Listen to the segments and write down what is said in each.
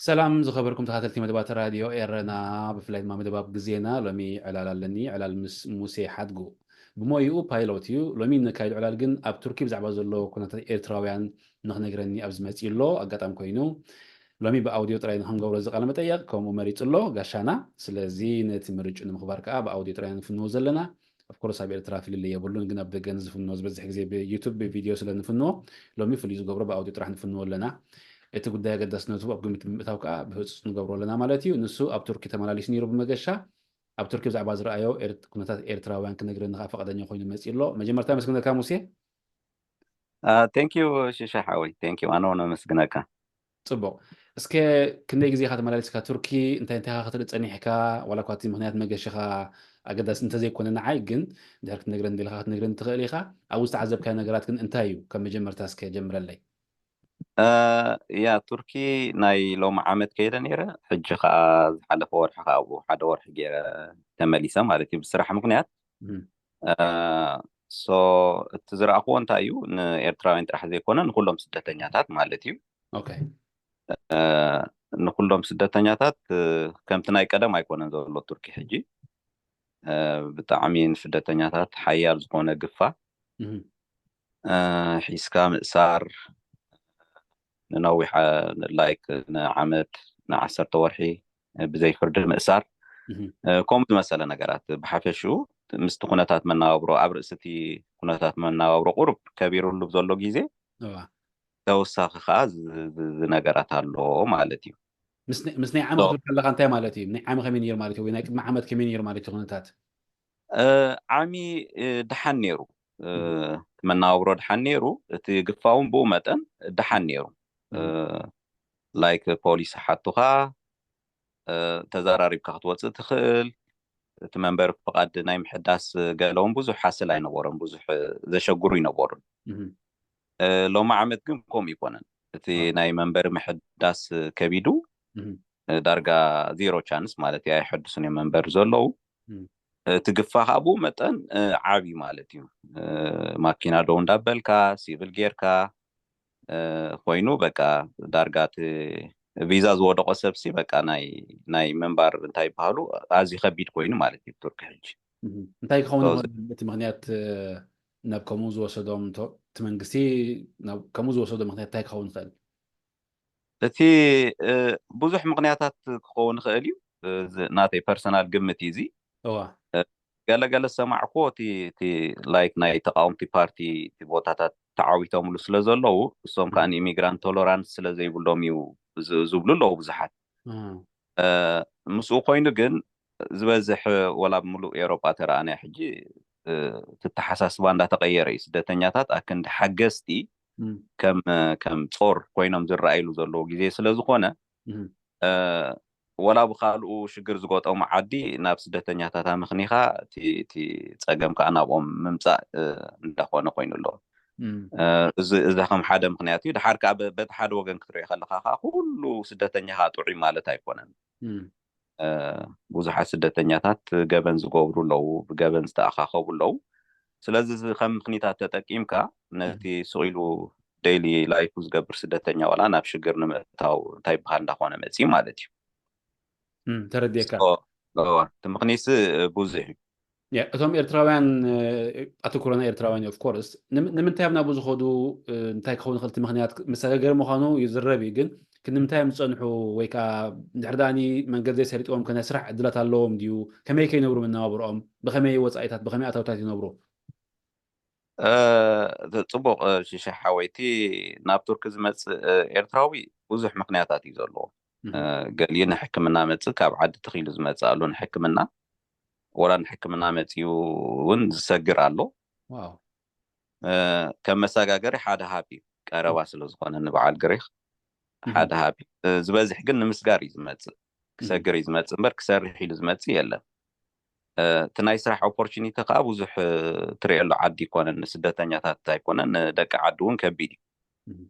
ሰላም ዝኸበርኩም ተኸታተልቲ መደባት ራድዮ ኤረና፣ ብፍላይ ድማ መደብ ኣብ ግዜና። ሎሚ ዕላል ኣለኒ፣ ዕላል ምስ ሙሴ ሓድጉ። ብሞይኡ ፓይሎት እዩ። ሎሚ ነካይዶ ዕላል ግን ኣብ ቱርኪ ብዛዕባ ዘሎ ኩነታት ኤርትራውያን ንኽነግረኒ ኣብዚ መጺኡ ኣሎ። ኣጋጣሚ ኮይኑ ሎሚ ብኣውድዮ ጥራይ ንኽንገብሮ እዚ ቃለ መጠየቕ ከምኡ መሪጹ ኣሎ ጋሻና። ስለዚ ነቲ ምርጭኡ ንምኽባር ከኣ ብኣውድዮ ጥራይ ንፍንዎ ዘለና። ኦፍኮርስ ኣብ ኤርትራ ፍልልይ የብሉን፣ ግን ኣብ ደገ ንዝፍንዎ ዝበዝሕ ግዜ ብዩቱብ ብቪድዮ ስለ ንፍንዎ ሎሚ ፍሉይ ዝገብሮ ብኣውድዮ ጥራሕ ንፍንዎ ኣለና። እቲ ጉዳይ ኣገዳስነቱ ኣብ ግምት ብምእታው ከኣ ብህጹጽ ንገብሮ ኣለና ማለት እዩ። ንሱ ኣብ ቱርኪ ተመላሊሱ ነይሩ ብመገሻ። ኣብ ቱርኪ ብዛዕባ ዝረኣዮ ኤርት-፣ ኩነታት ኤርትራውያን ክነግረኒ ከኣ ፈቓደኛ ኮይኑ መጺኡ ኣሎ። መጀመርታ የመስግነካ ሙሴ። ቴንክ ዩ ሽሻ ሓወይ፣ ቴንክ ዩ፣ ኣነ እውን ኣመስግነካ። ጽቡቕ። እስከ ክንደይ ግዜ ኢኻ ተመላሊስካ ቱርኪ? እንታይ እንታይ ኢኻ ክትርኢ ጸኒሕካ? ዋላ እኳ እቲ ምኽንያት መገሽኻ ኣገዳሲ እንተዘይኮነ ንዓይ፣ ግን እንድሕር ክትነግረኒ ደሊኻ ክትነግረኒ ትኽእል ኢኻ። ኣብኡ ዝተዓዘብካዮ ነገራት ግን እንታይ እዩ? ካብ መጀመርታ እስከ ጀምረለይ። እ፣ ያ፣ ቱርኪ ናይ ሎሚ ዓመት ከይደ ነይረ። ሕጂ ከኣ ዝሓለፈ ወርሒ ከኣ ኣብኡ ሓደ ወርሒ ገይረ ተመሊሰ ማለት እዩ፣ ብስራሕ ምኽንያት። እም። እ፣ ሶ እቲ ዝረኣኽዎ እንታይ እዩ፣ ንኤርትራውያን ጥራሕ ዘይኮነ ንኩሎም ስደተኛታት ማለት እዩ። ኦኬ። እ፣ ንኩሎም ስደተኛታት፣ እ፣ ከምቲ ናይ ቀደም ኣይኮነን ዘሎ ቱርኪ ሕጂ። እ፣ ብጣዕሚ ንስደተኛታት ሓያል ዝኾነ ግፋ፣ እም። እ፣ ሒዝካ ምእሳር፣ ንነዊሕ፣ እ፣ ላይክ ንዓመት፣ ንዓሰርተ ወርሒ፣ እ፣ ብዘይ ፍርዲ ምእሳር፣ እም። እ፣ ከምኡ ዝመሰለ ነገራት ብሓፈሽኡ ምስቲ ኩነታት መነባብሮ፣ ኣብ ርእሲ እቲ ኩነታት መነባብሮ ቁሩብ ከቢሩሉ ብዘሎ ግዜ፣ እዋ። ተወሳኺ ከኣ ዝ-፣ ዝ-፣ ዝ-፣ ነገራት ኣሎ ማለት እዩ። ምስ ናይ፣ ምስ ናይ ዓሚ ሶ፣ ክትብል ከለኻ እንታይ ማለት እዩ? ናይ ዓሚ ከመይ ነይሩ ማለት እዩ? ወይ ናይ ቅድሚ ዓመት ከመይ ነይሩ ማለት እዩ ኩነታት? እ፣ ዓሚ፣ እ፣ ደሓን ነይሩ። እ፣ እም። እቲ መነባብሮ ደሓን ነይሩ። እቲ ግፋ እውን ብኡ መጠን ደሓን ነይሩ። እ፣ እም። ላይክ ፖሊስ ሓቱኻ፣ እ፣ ተዘራሪብካ ክትወጽእ ትኽእል። እቲ መንበሪ ፍቓድ ናይ ምሕዳስ ገለ እውን ብዙሕ ሓስል ኣይነበሮን፣ ብዙሕ ዘሸግሩ ኣይነበሩን። እም። እ፣ ሎሚ ዓመት ግን ከምኡ ኣይኮነን። እቲ ዋው። ናይ መንበሪ ምሕዳስ ከቢዱ፣ እም። እ፣ ዳርጋ ዜሮ ቻንስ ማለት እዩ፣ ኣይሐድሱን እዮም መንበሪ ዘለዉ። እም። እቲ ግፋ ከኣ ብኡ መጠን፣ እ፣ ዓቢ ማለት እዩ። እ፣ ማኪና ደው እንዳበልካ፣ ሲቪል ጌርካ፣ እ፣ ኮይኑ በቃ ዳርጋ እቲ ቪዛ ዝወደቆ ሰብሲ በቃ ናይ፣ ናይ ምንባር እንታይ ይበሃሉ ኣዝዩ ከቢድ ኮይኑ ማለት እዩ ቱርኪ ሕጂ። እም። እንታይ ክኸውን ሶ፣ ይኽእል እቲ ምኽንያት፣ እ፣ ናብ ከምኡ ዝወሰዶም ቶ-፣ እቲ መንግስቲ ናብ ከምኡ ዝወሰዶ ምኽንያት እንታይ ክኸውን ይኽእል? እቲ፣ እ፣ ብዙሕ ምኽንያታት ክኸውን ይኽእል እዩ። እ፣ ዝ-፣ ናተይ ፐርሰናል ግምት እዩ እዚ። እዋ። እ፣ ገለ ገለ ዝሰማዕኩዎ እቲ፣ እቲ ላይክ ናይ ተቃወምቲ ፓርቲ እቲ ቦታታት ተዓዊቶምሉ ስለ ዘለዉ፣ እሶም ከኣ እም። ንኢሚግራንት ቶለራንስ ስለ ዘይብሎም እዩ ዝ-፣ ዝብሉ ኣለዉ ብዙሓት። እም። እ፣ ምስኡ ኮይኑ ግን ዝበዝሕ ወላ ኣብ ምሉእ ኤውሮጳ ተረኣናዮ ሕጂ፣ እ፣ እቲ ኣተሓሳስባ እንዳተቐየረ እዩ። ስደተኛታት ኣክንዲ ሓገዝቲ እም። ከም፣ ከም ጾር ኮይኖም ዝረኣይሉ ዘለዉ ግዜ ስለ ዝኾነ፣ እም። እ፣ ወላ ብኻልኡ ሽግር ዝገጠሙ ዓዲ ናብ ስደተኛታት ኣመኽኒኻ እቲ፣ እቲ ጸገም ከኣ ናብኦም ምምጻእ፣ እ፣ እንዳኾነ ኮይኑ ኣሎ። እም። እ፣ እዚ፣ እዚ ከም ሓደ ምኽንያት እዩ። ድሓር ከኣ በ-፣ በቲ ሓደ ወገን ክትሪኦ ከለኻ ከኣ ኩሉ ስደተኛ ከኣ ጥዑይ ማለት ኣይኮነን። እም። እ፣ ብዙሓት ስደተኛታት ገበን ዝገብሩ ኣለዉ፣ ብገበን ዝተኣኻኸቡ ኣለዉ። ስለዚ እዚ ከም ምኽንያታት ተጠቂምካ ነቲ እም። ስቕ ኢሉ ዴይሊ ላይፉ ዝገብር ስደተኛ ዋላ ናብ ሽግር ንምእታው እንታይ ይበሃል እንዳኾነ መጺኡ ማለት እዩ። እም፣ ተረዲኤካ። ሶ፣ እዋ፣ እቲ ምኽንያት ብዙሕ እዩ። ያ፣ እቶም ኤርትራውያን፣ እ፣ ኣተኩሮና ኤርትራውያን እዩ፣ ኦፍ ኮርስ። ንም-፣ ንምንታይ ኣብ ናብኡ ዝኸዱ፣ እ፣ እንታይ ክኸውን ይኽእል እቲ ምኽንያት? መሰጋገሪ ምዃኑ ይዝረብ እዩ፣ ግን ክንምንታይ እዮም ዝጸንሑ? ወይ ከኣ እንድሕር ደኣኒ መንገዲ ዘይሰሊጥዎም ከ ናይ ስራሕ ዕድላት ኣለዎም ድዩ? ከመይ ከ ይነብሩ መነባብሮኦም? ብኸመይ ወጻኢታት፣ ብኸመይ ኣታዊታት ይነብሩ? እ፣ ጽቡቕ፣ እ፣ ሽሻ ሓወይ፣ እቲ ናብ ቱርኪ ዝመጽእ፣ እ፣ ኤርትራዊ ብዙሕ ምኽንያታት እዩ ዘለዎ። እህ። እ፣ ገሊኡ ንሕክምና መጽእ፣ ካብ ዓዲ ተኺሉ ዝመጽእ ኣሎ ንሕክምና። ወላ ንሕክምና መጺኡ እውን ዝሰግር ኣሎ። ዋው። እ፣ ከም መሰጋገሪ ሓደ ሃብ እዩ፣ ቀረባ እህ። ስለ ዝኾነ ንበዓል ግሪኽ እህ። ሓደ ሃብ እዩ። እ፣ ዝበዝሕ ግን ንምስጋር እዩ ዝመጽእ። እህ። ክሰግር እዩ ዝመጽእ እምበር ክሰርሕ ኢሉ ዝመጽእ የለን። እ፣ እቲ ናይ ስራሕ ኦፖርቹኒቲ ከኣ ብዙሕ፣ እ፣ ትርእየሉ ዓዲ ኣይኮነን፣ ንስደተኛታት ኣይኮነን፣ ንደቂ ዓዲ እውን ከቢድ እዩ። እህ።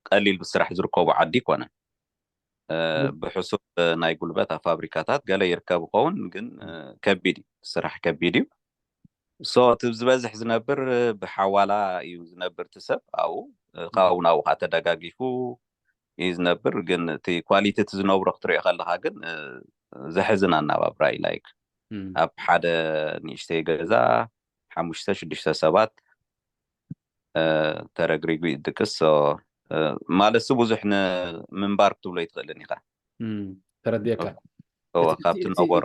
ቀሊል ብስራሕ ዝርከቡ ዓዲ ኣይኮነን። እ፣ እህ። ብሕሱር፣ እ፣ ናይ ጉልበት ኣብ ፋብሪካታት ገለ ይርከብ ይኸውን፣ ግን፣ እ፣ ከቢድ እዩ፣ ስራሕ ከቢድ እዩ። ሶ፣ እቲ ዝበዝሕ ዝነብር፣ እ፣ ብሓዋላ እዩ ዝነብር እቲ ሰብ ኣብኡ፣ እ፣ እህ። ካብኡ ናብኡ ከኣ ተደጋጊፉ፣ እዩ ዝነብር። ግን እቲ ኳሊቲ እቲ ዝነብሮ ክትሪኦ ከለካ ግን ዘሕዝን ኣናባብራ እዩ። ላይክ ኣብ ሓደ ንእሽተይ ገዛ ሓሙሽተ ሽዱሽተ ሰባት ተረግሪጉ ይድቅስ። ማለት ብዙሕ ንምንባር ክትብሎ ይትኽእልን ኢኻ። ተረድየካ። ካብቲ ነበሮ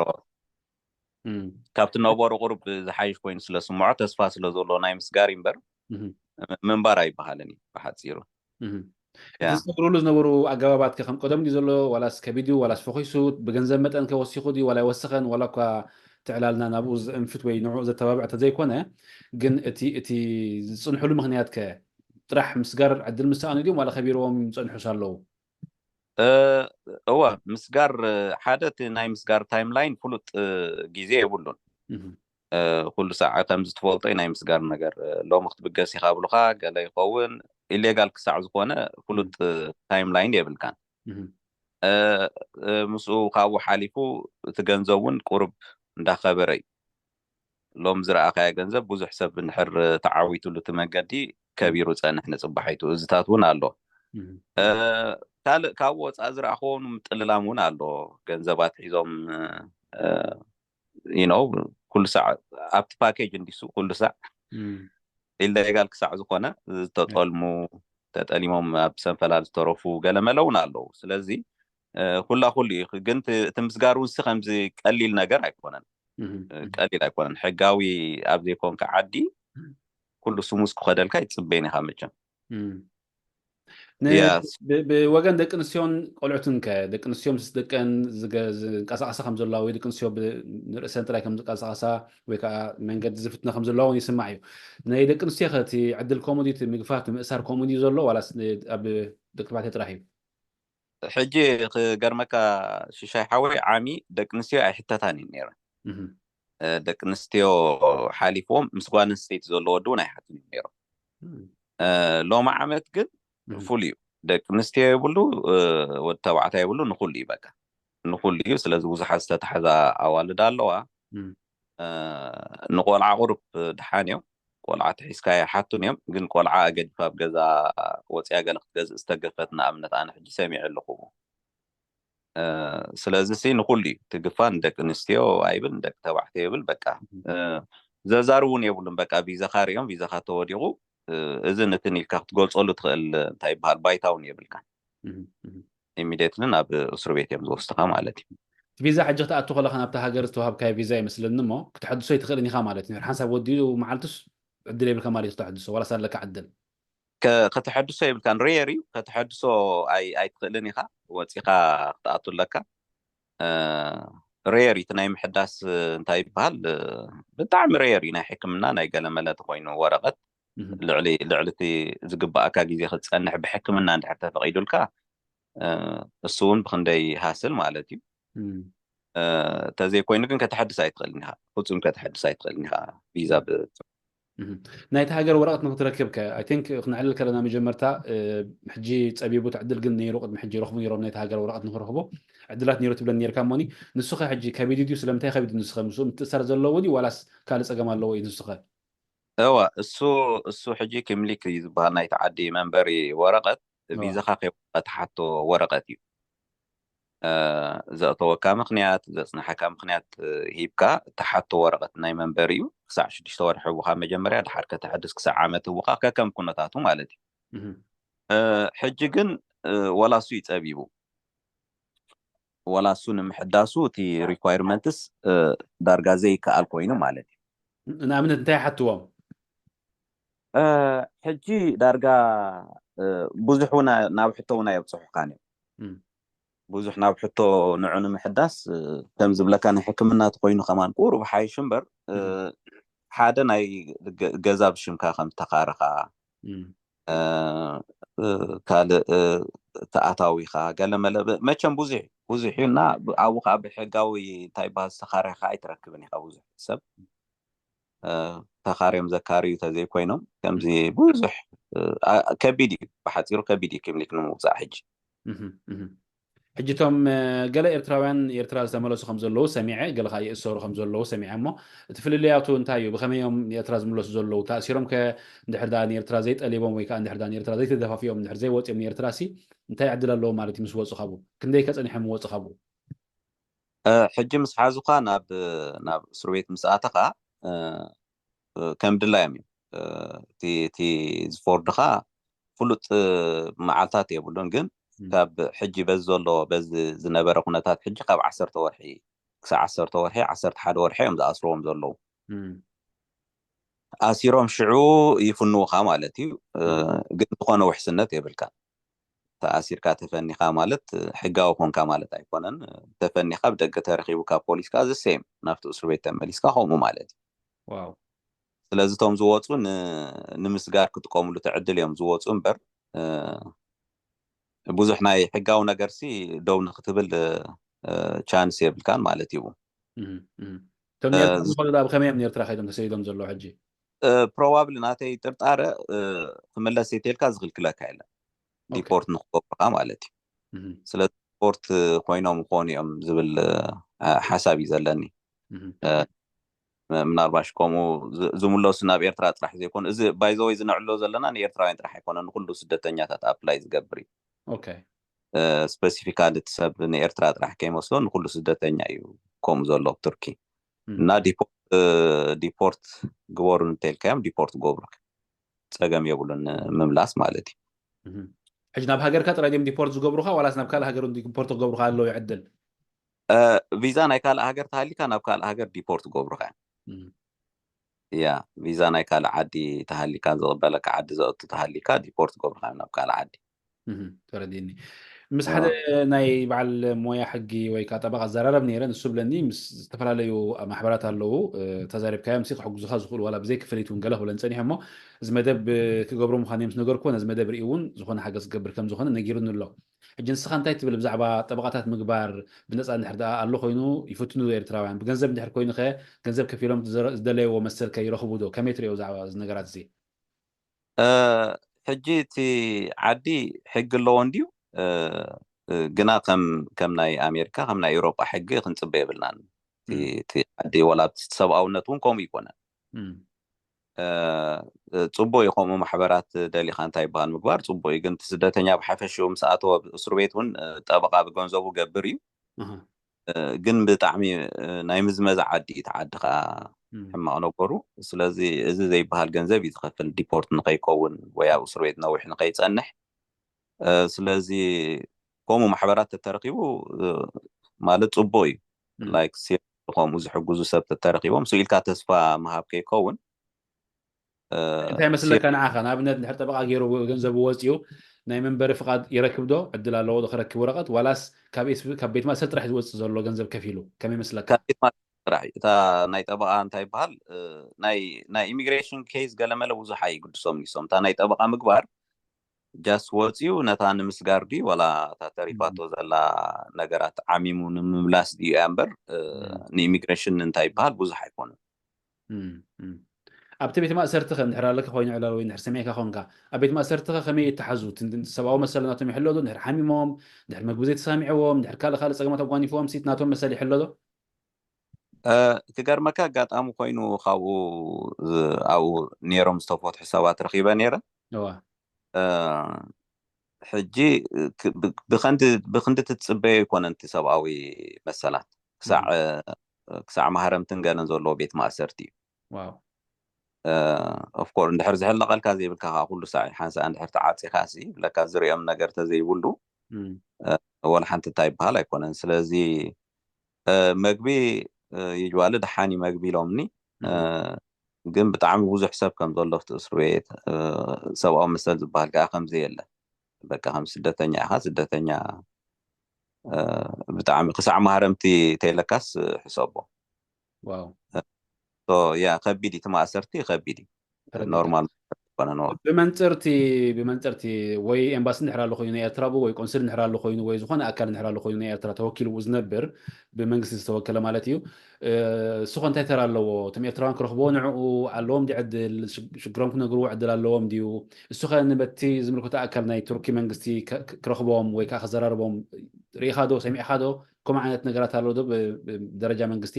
ካብቲ ነበሩ ቁሩብ ዝሓይሽ ኮይኑ ስለ ስምዖ ተስፋ ስለ ዘሎ ናይ ምስጋር እምበር ምንባር ኣይበሃልን እዩ ብሓፂሩ። እቲ ዝነብርሉ ዝነበሩ ኣገባባት ከ ከም ቀደም ድዩ ዘሎ ዋላስ ከቢድ ድዩ ዋላስ ፈኺሱ ብገንዘብ መጠን ከ ወሲኹ ድዩ ዋላ ይወሰኸን ዋላ እኳ ትዕላልና ናብኡ ዘእንፍት ወይ ንዕኡ ዘተባብዕ ተዘይኮነ ግን እቲ እቲ ዝፅንሕሉ ምክንያት ከ ጥራሕ ምስጋር ዕድል ምስ ሰኣኑ ድዮም ዋላ ከቢርዎም ይፀንሑስ ኣለዉ? እወ ምስጋር ሓደ እቲ ናይ ምስጋር ታይም ላይን ፍሉጥ ግዜ የብሉን። ኩሉ ሳዕ ከምዚ ትፈልጦ ናይ ምስጋር ነገር ሎሚ ክትብገስ ኢኻ ብሉካ ገለ ይኸውን ኢሌጋል ክሳዕ ዝኾነ ፍሉጥ ታይም ላይን የብልካን። ምስኡ ካብኡ ሓሊፉ እቲ ገንዘብ እውን ቁሩብ እንዳኸበረ እዩ። ሎም ዝረኣኻዮ ገንዘብ ብዙሕ ሰብ እንድሕር ተዓዊትሉ እቲ መንገዲ ከቢሩ ፀንሕ ንፅባሒቱ እዚታት እውን ኣሎ። ካልእ ካብ ወፃኢ ዝረኣኽዎም ምጥልላም እውን ኣሎ። ገንዘባት ሒዞም you know ኩሉ ሳዕ ኣብቲ ፓኬጅ እንዲሱ ኩሉ ሳዕ ኢሌጋል ክሳዕ ዝኾነ ዝተጠልሙ ተጠሊሞም ኣብ ሰንፈላል ዝተረፉ ገለመለ እውን ኣለዉ። ስለዚ ኩላ ኩሉ እዩ። ግን እቲ ምስጋር እውን ሲ ከምዚ ቀሊል ነገር ኣይኮነን፣ ቀሊል ኣይኮነን። ሕጋዊ ኣብ ዘይኮንካ ዓዲ ኩሉ ስሙዝ ክኸደልካ ይፅበይን ኢኻ መቸም። ብወገን ደቂ ኣንስትዮን ቆልዑትን ከ ደቂ ኣንስትዮ ምስ ደቀን ዝንቀሳቀሳ ከም ዘለዋ ወይ ደቂ ኣንስትዮ ንርእሰን ጥራይ ከም ዝንቀሳቀሳ ወይ ከዓ መንገዲ ዝፍትና ከም ዘለዋ እውን ይስማዕ እዩ። ናይ ደቂ ኣንስትዮ ከ እቲ ዕድል ከምኡ ድዩ? እቲ ምግፋፍ ምእሳር ከምኡ ድዩ ዘሎ ዋላስ ኣብ ደቂ ተባዕትዮ ጥራሕ እዩ? ሕጂ ክገርመካ ሽሻይ ሓወይ ዓሚ ደቂ ኣንስትዮ ኣይሕተታን እዩ ነይረን። ደቂ ኣንስትዮ ሓሊፍዎም ምስ ጓል ኣንስተይቲ ዘለዎ ወዲ እውን ኣይሓቱን እዮም ነይሮም። ሎሚ ዓመት ግን ፍሉ እዩ። ደቂ ኣንስትዮ የብሉ፣ ወዲ ተባዕታይ የብሉ፣ ንኩሉ እዩ በቃ ንኩሉ እዩ። ስለዚ ብዙሓት ዝተታሕዛ ኣዋልድ ኣለዋ። ንቆልዓ ቁሩብ ድሓን እዮም። ቆልዓ ተሒዝካ ይሓቱን እዮም። ግን ቆልዓ ኣገዲፋ ኣብ ገዛ ወፂያ ገለ ክትገዝእ ዝተገፈት ንኣብነት ኣነ ሕጂ ሰሚዐ ኣለኹ። ስለዚ ሲ ንኩሉ እዩ ትግፋ ንደቂ ኣንስትዮ ኣይብል ንደቂ ተባዕትዮ ይብል በቃ ዘዛርቡን የብሉን። በቃ ቪዛኻ ሪኦም ቪዛኻ ተወዲቑ እዝን እትን ኢልካ ክትገልፀሉ ትኽእል እንታይ ይበሃል ባይታ እውን የብልካን። ኢሚድየትሊ ናብ እስሩ ቤት እዮም ዝወስድኻ ማለት እዩ። ቪዛ ሕጂ ክትኣቱ ከለኻ ናብቲ ሃገር ዝተዋሃብካዮ ቪዛ ይመስለኒ እሞ ክትሐድሶ ይትኽእልን ኢኻ ማለት እዩ። ሓንሳብ ወዲኡ መዓልቱስ ዕድል የብልካ ማለት እዩ። ከተሐድሶ ዋላስ ኣለካ ዕድል? ከተሐድሶ የብልካን። ሬር እዩ። ከተሐድሶ ኣይትኽእልን ኢኻ። ወፂኻ ክትኣቱ ኣለካ። ሬር እዩ እቲ ናይ ምሕዳስ እንታይ ይበሃል ብጣዕሚ ሬር እዩ። ናይ ሕክምና ናይ ገለመለ ተኮይኑ ወረቐት ልዕሊ ልዕሊ እቲ ዝግባኣካ ግዜ ክትፀንሕ ብሕክምና እንድሕር ተፈቒዱልካ እሱ እውን ብክንደይ ሃስል ማለት እዩ። ተዘይኮይኑ ግን ከተሐድስ ኣይትኽእልን ኢኻ። ፍፁም ከተሐድስ ኣይትኽእልን ኢኻ ቪዛ ብ ናይቲ ሃገር ወረቐት ንክትረክብ ከ ኣይ ቲንክ ክነዕልል ከለና መጀመርታ ሕጂ ፀቢቡ ትዕድል ግን ነይሩ ቅድሚ ሕጂ ረኽቡ ነይሮም ናይቲ ሃገር ወረቐት ንክረኽቦ ዕድላት ነይሩ ትብለን ነርካ እሞኒ ንሱኸ ሕጂ ከቢዱ ድዩ ስለምንታይ ከቢዱ ንስኸ ምስ ምትእሳር ዘለዎ ድዩ ዋላስ ካልእ ፀገም ኣለዎ እዩ ንሱኸ? እዋ እሱ እሱ ሕጂ ክምሊክ እዩ ዝበሃል ናይቲ ዓዲ መንበሪ ወረቐት ቪዛኻ ከይወፅኣ ትሓቶ ወረቐት እዩ። ዘእተወካ ምክንያት ዘፅናሓካ ምክንያት ሂብካ ትሓቶ ወረቐት ናይ መንበሪ እዩ። ክሳዕ ሽዱሽተ ወርሒ ህቡኻ መጀመርያ ድሓር ከተሐድስ ክሳዕ ዓመት ህቡኻ ከከም ኩነታቱ ማለት እዩ። ሕጂ ግን ወላ እሱ ይፀቢቡ ወላ እሱ ንምሕዳሱ እቲ ሪኳይርመንትስ ዳርጋ ዘይከኣል ኮይኑ ማለት እዩ። ንኣብነት እንታይ ሓትዎም? ሕጂ ዳርጋ ብዙሕ እውን ናብ ሕቶ እውን ኣየብፅሑካን እዮም። ብዙሕ ናብ ሕቶ ንዑ ንምሕዳስ ከም ዝብለካ ናይ ሕክምና ተኮይኑ ከማን ቁሩብ ሓይሽ እምበር ሓደ ናይ ገዛ ብሽምካ ከም ተኻረኻ ካልእ ተኣታዊኻ ገለመለ መቸም ብዙሕ ብዙሕ እዩ እና ኣብኡ ከዓ ብሕጋዊ እንታይ በሃል ዝተኻረኻ ኣይትረክብን ኢኻ ብዙሕ ሰብ ተኻርዮም ዘካርዩ ተዘይኮይኖም ከምዚ ብዙሕ ከቢድ እዩ። ብሓፂሩ ከቢድ እዩ ኪምሊክ ንምውፃእ ሕጂ። ሕጂ እቶም ገለ ኤርትራውያን ኤርትራ ዝተመለሱ ከም ዘለዉ ሰሚዐ፣ ገለ ከዓ ይእሰሩ ከም ዘለዉ ሰሚዐ። እሞ እቲ ፍልልያቱ እንታይ እዩ? ብኸመይ እዮም ንኤርትራ ዝምለሱ ዘለዉ? ተኣሲሮም ከ እንድሕር ደኣ ንኤርትራ ዘይጠሊቦም ወይ ከዓ እንድሕር ደኣ ንኤርትራ ዘይተደፋፊኦም እንድሕር ዘይወፂኦም ንኤርትራ ሲ እንታይ ዕድል ኣለዎም ማለት እዩ? ምስ ወፁ ካብኡ ክንደይ ከ ፀኒሖም ወፁ ካብኡ? ሕጂ ምስ ሓዙካ ናብ ናብ እስር ቤት ምስ ኣተኻ ከም ድላዮም እዩ። እቲ ዝፈርዱኻ ፍሉጥ መዓልታት የብሉን፣ ግን ካብ ሕጂ በዚ ዘሎ በዚ ዝነበረ ኩነታት ሕጂ ካብ ዓሰርተ ወርሒ ክሳብ ዓሰርተ ወርሒ ዓሰርተ ሓደ ወርሒ እዮም ዝኣስርዎም ዘለዉ። ኣሲሮም ሽዑ ይፍንውኻ ማለት እዩ። ግን ዝኾነ ውሕስነት የብልካ። ተኣሲርካ ተፈኒኻ ማለት ሕጋዊ ኮንካ ማለት ኣይኮነን። ተፈኒኻ ብደገ ተረኺቡ ካብ ፖሊስ ከዓ ዘሰይም ናብቲ እስር ቤት ተመሊስካ ከምኡ ማለት እዩ። ስለዚ እቶም ዝወፁ ንምስጋር ክጥቀምሉ ትዕድል እዮም ዝወፁ እምበር ብዙሕ ናይ ሕጋዊ ነገር ሲ ደው ንክትብል ቻንስ የብልካን ማለት እዩ። እቶም ኔርትራ ብኸመይ እዮም ኔርትራ ከይዶም ተሰይዶም ዘለዉ ሕጂ? ፕሮባብሊ ናተይ ጥርጣረ ክምለስ የትልካ ዝኽልክለካ የለን፣ ዲፖርት ንክገብሩካ ማለት እዩ። ስለዚ ዲፖርት ኮይኖም ክኾኑ እዮም ዝብል ሓሳብ እዩ ዘለኒ። ምናልባሽ ከምኡ ዝምለሱ ናብ ኤርትራ ጥራሕ ዘይኮኑ፣ እዚ ባይዘወይ ዝነዕሎ ዘለና ንኤርትራውያን ጥራሕ ኣይኮነ፣ ንኩሉ ስደተኛታት ኣፕላይ ዝገብር እዩ። ስፐሲፊካሊ እቲ ሰብ ንኤርትራ ጥራሕ ከይመስሎ ንኩሉ ስደተኛ እዩ ከምኡ ዘሎ ኣብ ቱርኪ። እና ዲፖርት ግበሩ እንተልካዮም ዲፖርት ገብሩክ፣ ጸገም የብሉን ምምላስ ማለት እዩ። ሕጂ ናብ ሃገርካ ጥራይ ድም ዲፖርት ዝገብሩካ ዋላስ ናብ ካልእ ሃገር ዲፖርት ክገብሩካ ኣለዉ ይዕድል? ቪዛ ናይ ካልእ ሃገር ተሃሊካ ናብ ካልእ ሃገር ዲፖርት ገብሩካ። ያ ቪዛ ናይ ካልእ ዓዲ ተሃሊካ፣ ዝቕበለካ ዓዲ ዘእቱ ተሃሊካ ዲፖርት ገብሩካ ናብ ካልእ ዓዲ። ተረዲኒ። ምስ ሓደ ናይ በዓል ሞያ ሕጊ ወይ ከዓ ጠበቃ ዘራረብ ነይረ። ንሱ ብለኒ ምስ ዝተፈላለዩ ማሕበራት ኣለዉ ተዛሪብካዮም ሲ ክሕግዙካ ዝኽእሉ ዋላ ብዘይ ክፍሊት እውን ገለ ክብለን ፀኒሖ እሞ እዚ መደብ ክገብሮ ምዃኑ እዮም ዝነገርኩዎ። ነዚ መደብ ርኢ እውን ዝኾነ ሓገዝ ክገብር ከም ዝኾነ ነጊሩኒ ኣሎ። ሕጂ ንስኻ እንታይ ትብል ብዛዕባ ጠበቃታት ምግባር ብነፃ እንድሕር ደኣ ኣሎ ኮይኑ ይፍትኑ ዶ ኤርትራውያን? ብገንዘብ እንድሕር ኮይኑ ከ ገንዘብ ከፊሎም ዝደለይዎ መሰል ከ ይረኽቡ ዶ? ከመይ ትሪኦ ብዛዕባ እዚ ነገራት እዚ? ሕጂ እቲ ዓዲ ሕጊ ኣለዎ እንድዩ፣ ግና ከም ከም ናይ ኣሜሪካ ከም ናይ ኤውሮጳ ሕጊ ክንጽበ የብልናን። እቲ ዓዲ ወላ ሰብኣውነት እውን ከምኡ ይኮነን። ጽቡቅ እዩ ከምኡ ማሕበራት ደሊካ እንታይ ይበሃል ምግባር ጽቡቅ እዩ፣ ግን እቲ ስደተኛ ብሓፈሽኡ ምስ ኣተወ እስር ቤት እውን ጠበቃ ብገንዘቡ ገብር እዩ። ግን ብጣዕሚ ናይ ምዝመዛ ዓዲ እዩ፣ እቲ ዓዲ ከዓ ሕማቕ ነገሩ። ስለዚ እዚ ዘይበሃል ገንዘብ እዩ ዝኸፍል ዲፖርት ንኸይከውን ወይ ኣብ እስር ቤት ነዊሕ ንኸይጸንሕ። ስለዚ ከምኡ ማሕበራት ተተረኪቡ ማለት ጽቡቅ እዩ። ላይክ ከምኡ ዝሕግዙ ሰብ ተተረኪቦም ስኢልካ ተስፋ ምሃብ ከይከውን። እንታይ መስለካ ንዓኻ? ንኣብነት እንድሕር ጠበቃ ገይሩ ገንዘቡ ወፂኡ ናይ መንበሪ ፍቃድ ይረክብ ዶ? ዕድል ኣለዎ ዶ ክረክብ ወረቀት? ዋላስ ካብ ቤት ማእሰር ጥራሕ ዝወፅእ ዘሎ ገንዘብ ከፊሉ ከመይ መስለካ? ጥራሕ እታ ናይ ጠበቃ እንታይ ይበሃል ናይ ኢሚግሬሽን ኬዝ ገለመለ ብዙሕ ኣይግድሶም ኒሶም እታ ናይ ጠበቃ ምግባር ጃስ ወፂኡ ነታ ንምስጋር ድዩ ዋላ እታ ተሪፋቶ ዘላ ነገራት ዓሚሙ ንምምላስ ድዩ እያ እምበር ንኢሚግሬሽን እንታይ ይበሃል ብዙሕ ኣይኮኑን። ኣብቲ ቤት ማእሰርቲ ከ እንድሕር ኣለካ ኮይኑ ዕላል ወይ እንድሕር ሰሚዕካ ኮንካ ኣብ ቤት ማእሰርቲ ከ ከመይ ይተሓዙ? ሰብኣዊ መሰል ናቶም ይሕሎ ዶ? እንድሕር ሓሚሞም፣ እንድሕር መግቢ ዘይተሳሚዕዎም፣ እንድሕር ካልእ ካልእ ጸገማት ኣጓኒፍዎም ሲት ናቶም መሰል ይሕሎ ዶ? ክገርመካ ኣጋጣሚ ኮይኑ ካብኡ ኣብኡ ነይሮም ዝተፈትሑ ሰባት ረኺበ ነይረ። ሕጂ ብኸንዲ ትጽበዮ ኣይኮነን እቲ ሰብኣዊ መሰላት ክሳዕ ክሳዕ ማህረምትን ገለን ዘለዎ ቤት ማእሰርቲ እዩ። ኦፍኮር እንድሕር ዝሕለቐልካ ዘይብልካ ከዓ ኩሉ ሳዕ ሓንሳእ እንድሕር ተዓፂኻ ሲ ብለካ ዝሪኦም ነገር ተዘይብሉ ወላ ሓንቲ እንታይ ይበሃል ኣይኮነን። ስለዚ መግቢ ይጅዋሊ ደሓን እዩ መግቢ ኢሎምኒ፣ ግን ብጣዕሚ ብዙሕ ሰብ ከም ዘሎ ኣብቲ እስር ቤት ሰብኣዊ መሰል ዝበሃል ከዓ ከምዘየለ በቃ ከም ስደተኛ ኢኻ ስደተኛ ብጣዕሚ ክሳዕ ማህረምቲ ተይለካስ ሕሰቦ። ያ ከቢድ እዩ፣ እቲ ማእሰርቲ ከቢድ እዩ። ኖርማል ብመንፅርቲ ብመንፅርቲ ወይ ኤምባሲ እንድሕር ኣሎ ኮይኑ ናይ ኤርትራ ብ ወይ ቆንስል እንድሕር ኣሎ ኮይኑ ወይ ዝኾነ ኣካል እንድሕር ኣሎ ኮይኑ ናይ ኤርትራ ተወኪሉ ዝነብር ብመንግስቲ ዝተወከለ ማለት እዩ። እሱ ኸ እንታይ ተራ ኣለዎ? እቶም ኤርትራውያን ክረኽብዎ ንዕኡ ኣለዎም ድዩ ዕድል? ሽግሮም ክነግርዎ ዕድል ኣለዎም ድዩ? እሱ ኸ ንበቲ ዝምልከቶ ኣካል ናይ ቱርኪ መንግስቲ ክረኽቦም ወይ ከዓ ከዘራርቦም ርኢኻ ዶ ሰሚዕኻ ዶ? ከምኡ ዓይነት ነገራት ኣሎ ዶ ብ- ብ- ደረጃ መንግስቲ?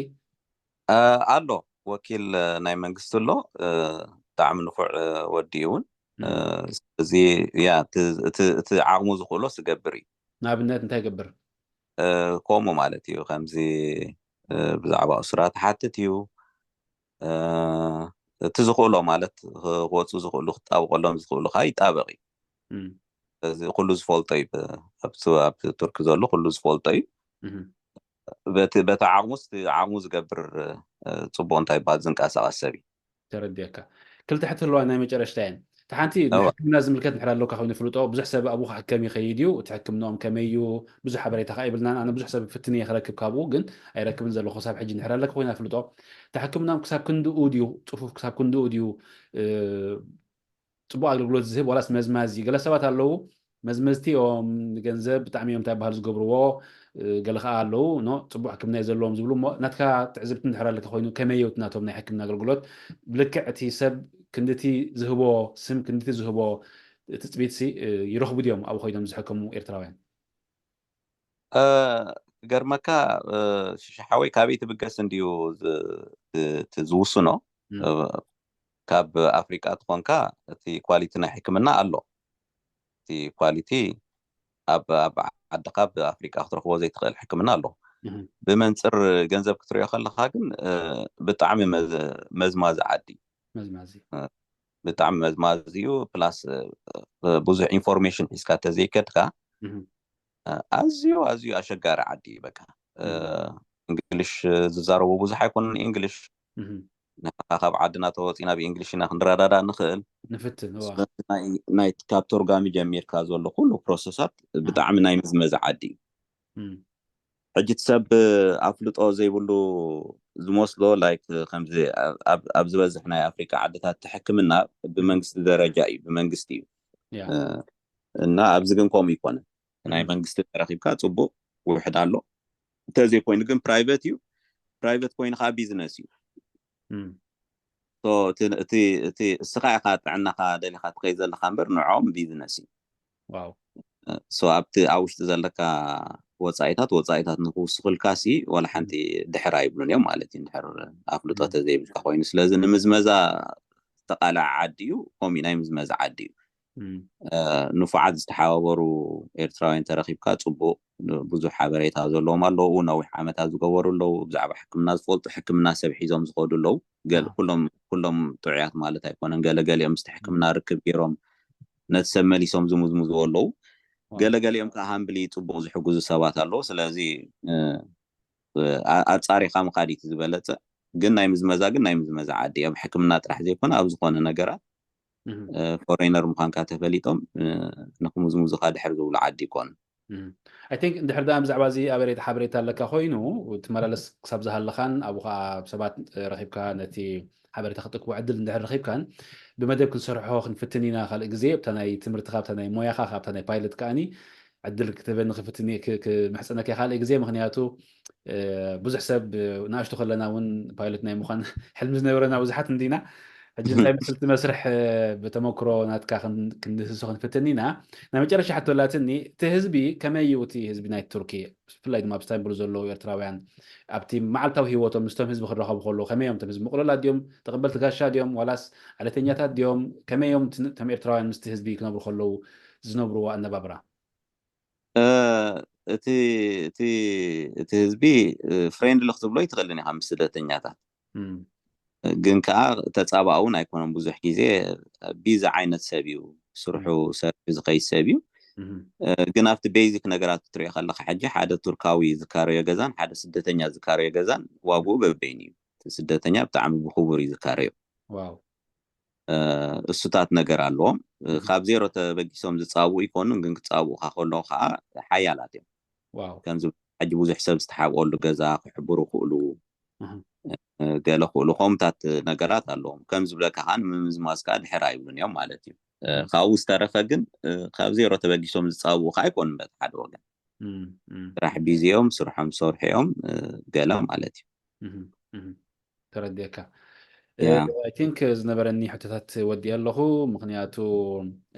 እ፣ ኣሎ፣ ወኪል እ፣ ናይ መንግስቲ ኣሎ። እ፣ ብጣዕሚ ንፉዕ እ፣ ወዲ እዩ እውን። እ፣ ስለዚ ያ እቲ እቲ- እቲ ዓቕሙ ዝኽእሎ ዝገብር እዩ። ንኣብነት እንታይ ይገብር? እ፣ ከምኡ ማለት እዩ። ከምዚ እ፣ ብዛዕባ እሱራት ትሓትት እዩ። እ፣ እቲ ዝኽእሎ ማለት ክወፁ ዝኽእሉ ክጣበቀሎም ዝኽእሉ ከዓ ይጣበቅ እዩ። እም፣ እዚ ኩሉ ዝፈልጦ እዩ። ብ- ኣብቲ ኣብቲ ቱርኪ ዘሎ ኩሉ ዝፈልጦ እዩ። እም። በቲ በቲ ዓቕሙስ እቲ ዓቕሙ ዝገብር እ፣ ፅቡቅ እንታይ ይበሃል ዝንቀሳቐስ ሰብ እዩ። ተረዲአካ። ክልተ ሕቶ ኣለዋ ናይ መጨረሽታ እየን። እቲ ሓንቲ እዋ። ንሕክምና ዝምልከት እንድሕር ኣለካ ኮይኑ ፍልጦ ብዙሕ ሰብ ኣብኡ ክሕከም ይኸይድ እዩ። እቲ ሕክምናኦም ከመይ እዩ? ብዙሕ ሓበሬታ ከዓ ይብልናን። ኣነ ብዙሕ ሰብ ፍትን እየ ክረክብ ካብኡ ግን ኣይረክብን ዘለኹ ክሳብ ሕጂ እንድሕር ኣለካ ኮይና ፍልጦ። እቲ ሕክምናኦም ክሳብ ክንድኡ ድዩ ፅፉፍ ክሳብ ክንድኡ ድዩ እ፣ ፅቡቅ ኣገልግሎት ዝህብ ዋላስ መዝማዚ? ገለ ሰባት ኣለዉ መዝመዝቲ እዮም፣ ንገንዘብ ብጣዕሚ እዮም እንታይ በሃል ዝገብርዎ። እ፣ ገለ ከዓ ኣለዉ ኖ ፅቡቅ ሕክምና እዩ ዘለዎም ዝብሉ እሞ ናትካ ትዕዝብቲ እንድሕር ኣለካ ኮይኑ ከመይ እዩ እቲ ናቶም ናይ ሕክምና ኣገልግሎት? ብልክዕ እቲ ሰብ ክንድቲ ዝህቦ ስም ክንድቲ ዝህቦ ትፅቢት ሲ እ፣ ይረኽቡ ድዮም ኣብኡ ኮይኖም ዝሕከሙ ኤርትራውያን? እ፣ ገርመካ እ፣ ሽሻሓወይ ካበይ ትብገስ እንድዩ ዝ- ዝ- ዝውስኖ። እም፣ እ፣ ካብ ኣፍሪቃ ትኾንካ እቲ ኳሊቲ ናይ ሕክምና ኣሎ። እቲ ኳሊቲ ኣብ ኣብ ዓድኻ ብኣፍሪቃ ክትረኽቦ ዘይትኽእል ሕክምና ኣሎ። እም፣ ብመንፅር ገንዘብ ክትሪኦ ከለካ ግን እ፣ ብጣዕሚ መዝ- መዝማዚ ዓዲ እዩ። መዝማዚ። እ፣ ብጣዕሚ መዝማዚ እዩ። ፕላስ እ፣ ብዙሕ ኢንፎርሜሽን ሒዝካ ተዘይከድካ እም፣ እ፣ ኣዝዩ ኣዝዩ ኣሸጋሪ ዓዲ እዩ። በቃ እ፣ እም፣ እንግሊሽ ዝዛረቡ ብዙሕ ኣይኮኑን። እንግሊሽ እም። ንሕና ካብ ዓድና ተወፂና ብእንግሊሽ ኢና ክንረዳዳእ ንኽእል። ንፍትን እዋ። ስለዚ ናይ ናይ ካብ ተርጓሚ ጀሚርካ ዘሎ ኩሉ ፕሮሰሳት ብጣዕሚ ናይ ምዝመዛ ዓዲ እዩ። እም፣ ሕጂ እቲ ሰብ ኣፍልጦ ዘይብሉ ዝመስሎ ላይክ ከምዚ ኣብ- ኣብ ዝበዝሕ ናይ ኣፍሪካ ዓድታት እቲ ሕክምና ብመንግስቲ ደረጃ እዩ፣ ብመንግስቲ እዩ። ያ። እ፣ እና ኣብዚ ግን ከምኡ ይኮነ። ናይ እም፣ መንግስቲ ተረኪብካ ፅቡቅ ውሕድ ኣሎ፣ እንተዘይኮይኑ ግን ፕራይቬት እዩ። ፕራይቬት ኮይኑ ከዓ ቢዝነስ እዩ። እም፣ ሶ እቲ እቲ እቲ እስኻ ኢኻ ጥዕናኻ ደሊኻ ትኸይድ ዘለኻ እምበር ንዕኦም ቢዝነስ እዩ። ዋው። ሶ ኣብቲ ኣብ ውሽጢ ዘለካ ወፃኢታት ወፃኢታት ንክውስኹልካ ሲ ዋላ ሓንቲ ድሕር ኣይብሉን እዮም ማለት እዩ፣ ድሕር ኣፍልጦ እም፣ ተዘይብልካ ኮይኑ። ስለዚ ንምዝመዛ ዝተቃለዐ ዓዲ እዩ፣ ከምኡ ናይ ምዝመዛ ዓዲ እዩ። እም፣ እ፣ ንፉዓት ዝተሓባበሩ ኤርትራውያን ተረኺብካ ጽቡቕ፣ ብዙሕ ሓበሬታ ዘለዎም ኣለዉ፣ ነዊሕ ዓመታት ዝገበሩ ኣለዉ፣ ብዛዕባ ሕክምና ዝፈልጡ፣ ሕክምና ሰብ ሒዞም ዝኸዱ ኣለዉ። ገል- ኣሃ። ኩሎም ኩሎም ጥዑያት ማለት ኣይኮነን። ገለ ገሊኦም ምስቲ ሕክምና እም፣ ርክብ ገይሮም ነቲ ሰብ መሊሶም ዝምዝምዝዎ ኣለዉ። ዋው። ገለ ገሊኦም ከዓ ሃምብሊ ጽቡቕ ዝሕግዙ ሰባት ኣለዉ። ስለዚ እ፣ እ፣ ኣ- ኣጻሪኻ ምኻድ እዩ እቲ ዝበለጸ። ግን ናይ ምዝመዛ ግን ናይ ምዝመዛ ዓዲ ኣብ ሕክምና ጥራሕ ዘይኮነ ኣብ ዝኾነ ነገራት እም፣ እ፣ ፎሬነር ምዃንካ ተፈሊጦም እ፣ ንክምዝምዙኻ ድሕር ዝብሉ ዓዲ ይኮኑ። እም። I think እንድሕር ደኣ ብዛዕባ እዚ ኣበሬታ ሓበሬታ ኣለካ ኮይኑ ትመላለስ ክሳብ ዝሃለኻን ኣብኡ ከዓ ሰባት ረኺብካ ነቲ ሓበሬታ ክጥቅቦ ዕድል እንድሕር ረኺብካን ብመደብ ክንሰርሖ ክንፍትን ኢና። ካልእ ግዜ ኣብታ ናይ ትምህርትኻ ኣብታ ናይ ሞያኻ ኣብታ ናይ ፓይለት ከዓኒ ዕድል ክትህበኒ ክፍትን እየ ክ- ክምሕጸነካ እየ ካልእ ግዜ። ምኽንያቱ እ፣ ብዙሕ ሰብ እ፣ ንኣሽቱ ከለና እውን ፓይለት ናይ ምዃን ሕልሚ ዝነበረና ብዙሓት እንዲና። ሕጂ እንታይ ምስልቲ መስርሕ እ፣ ብተመክሮ ናትካ ክን- ክንድህስሶ ክንፍትን ኢና። ናይ መጨረሻ ሕቶ ኣላትኒ፣ እቲ ህዝቢ ከመይ እዩ? እቲ ህዝቢ ናይ ቱርኪ ብፍላይ ድማ ኣብ ስታንቡል ዘለዉ ኤርትራውያን ኣብቲ መዓልታዊ ህይወቶም ምስቶም ህዝቢ ክራኸቡ ከለዉ ከመይ እዮም? እቶም ህዝቢ ምቕሉላት ድዮም? ተቐበልቲ ጋሻ ድዮም? ዋላስ ዓሌተኛታት ድዮም? ከመይ እዮም እቲ- እቶም ኤርትራውያን ምስቲ ህዝቢ ክነብሩ ከለዉ ዝነብርዎ ኣነባብራ? እ፣ እቲ እቲ እቲ ህዝቢ ፍሬንድሊ ክትብሎ ይትኽእልን ኢኻ ምስ ስደተኛታት። እም፣ ግን ከዓ ተጻባእ እውን ኣይኮነን። ብዙሕ ግዜ ቢዚ ዓይነት ሰብ እዩ፣ ስርሑ እም፣ ሰርሑ ዝኸይድ ሰብ እዩ። እም፣ እ፣ ግን ኣብቲ ቤዚክ ነገራት ክትሪኦ ከለካ ሕጂ ሓደ ቱርካዊ ዝካረዮ ገዛን ሓደ ስደተኛ ዝካረዮ ገዛን ዋግኡ በበይኑ እዩ። እቲ ስደተኛ ብጣዕሚ ብክቡር እዩ ዝካረዮ። ዋው። እ፣ እሱታት ነገር ኣለዎም። እ፣ እም፣ ካብ ዜሮ ተበጊሶም ዝጻብኡ ይኮኑን፣ ግን ክጻብኡካ ከለዉ ከዓ ሓያላት እዮም። ዋው። ከምዚ ሕጂ ብዙሕ ሰብ ዝተሓብኦሉ ገዛ ክሕብሩ ክእሉ እህ፣ እ፣ ገለ ክእሉ ከምታት ነገራት ኣለዎም። ከም ዝብለካ ከዓ ንምምዝማዝ ከዓ ድሕር ኣይብሉን እዮም ማለት እዩ። እ፣ እህ፣ ካብኡ ዝተረፈ ግን እ፣ ካብ ዜሮ ተበጊሶም ዝጻብኡ ከዓ ኣይኮኑን በቲ ሓደ ወገን። እም፣ እም፣ ስራሕ ቢዚ እዮም፣ ስርሖም ዝሰርሑ እዮም እ፣ ገለ ማለት እዩ። እህ፣ እህ። ተረዲአካ። Yeah. I think ዝነበረኒ ሕቶታት ወዲእ ኣለኹ። ምክንያቱ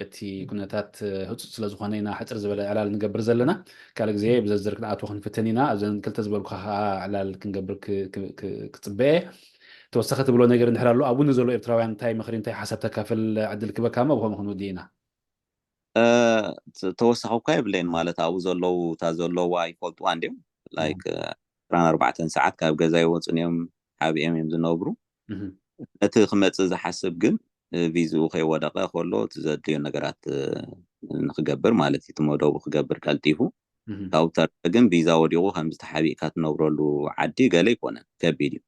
እቲ ኩነታት ህፁፅ ስለ ዝኾነ ኢና ሕፅር ዝበለ ዕላል ንገብር ዘለና። ካልእ ግዜ ብዝርዝር ክንኣትዎ ክንፍትን ኢና። ኣብዘን ክልተ ዝበልኩ ከዓ ዕላል ክንገብር ክ- ክ- ክ- ክፅበየ። ተወሳኺ ትብሎ ነገር እንድሕር ኣሎ ኣብኡ ንዘሎ ኤርትራውያን እንታይ ምኽሪ እንታይ ሓሳብ ተካፍል ዕድል ክበካ እሞ ብኸምኡ ክንውድእ ኢና። ተወሳኺ እኳ የብለይን ማለት ኣብኡ ዘለዉ እታ ዘለዋ ይፈልጥዋ እንዲዮም like ዕስራን ኣርባዕተን ሰዓት ካብ ገዛ ይወፁን እዮም ሓቢኦም እዮም ዝነብሩ። ነቲ ክመፅእ ዝሓስብ ግን ቪዝኡ ከይወደቀ ከሎ እቲ ዘድልዮ ነገራት ንክገብር ማለት እዩ እቲ መደቡ ክገብር ቀልጢፉ። ካብኡ ተረፈ ግን ቪዛ ወዲቁ ከምዚ ተሓቢእካ ትነብረሉ ዓዲ ገለ ኣይኮነን፣ ከቢድ እዩ።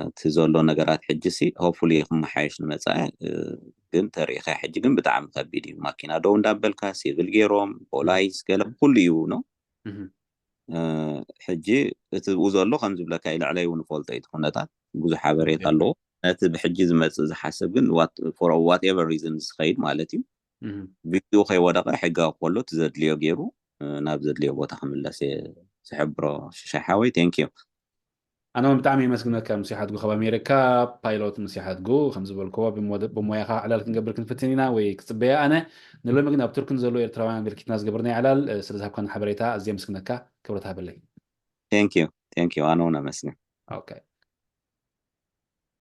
እቲ ዘሎ ነገራት ሕጂ ሲ hopefully ክመሓየሽ ንመፃኢ ግን ተሪኢኻ ሕጂ ግን ብጣዕሚ ከቢድ እዩ። ማኪና ደው እንዳበልካ ሲቪል ገይሮም ፖላይስ ገለ ኩሉ እዩ ነው። ሕጂ እቲ ብኡ ዘሎ ከም ዝብለካ እዩ ልዕለይ እውን ፈልጦ እዩ እቲ ኩነታት ብዙሕ ሓበሬታ ኣለዎ። ነቲ ብሕጂ ዝመፅእ ዝሓስብ ግን for whatever reason ዝኸይድ ማለት እዩ ቪዝኡ ከይወደቀ ሕጋዊ ከሎ እቲ ዘድልዮ ገይሩ ናብ ዘድልዮ ቦታ ክምለስ እየ ዝሕብሮ። ሽሻይ ሓወይ thank you። ኣነ እውን ብጣዕሚ የመስግነካ ሙሴ ሓድጉ ካብ ኣሜሪካ። ፓይሎት ሙሴ ሓድጉ ከም ዝበልክዎ ብሞያኻ ዕላል ክንገብር ክንፍትን ኢና ወይ ክፅበያ ኣነ። ንሎሚ ግን ኣብ ቱርክ ንዘለዉ ኤርትራውያን ኣመልኪትና ዝገበርናዮ ዕላል ስለ ዝሃብካና ሓበሬታ ኣዝየ የመስግነካ። ክብረት ሃበለይ። Thank you thank you ኣነ እውን ኣመስግን። Okay.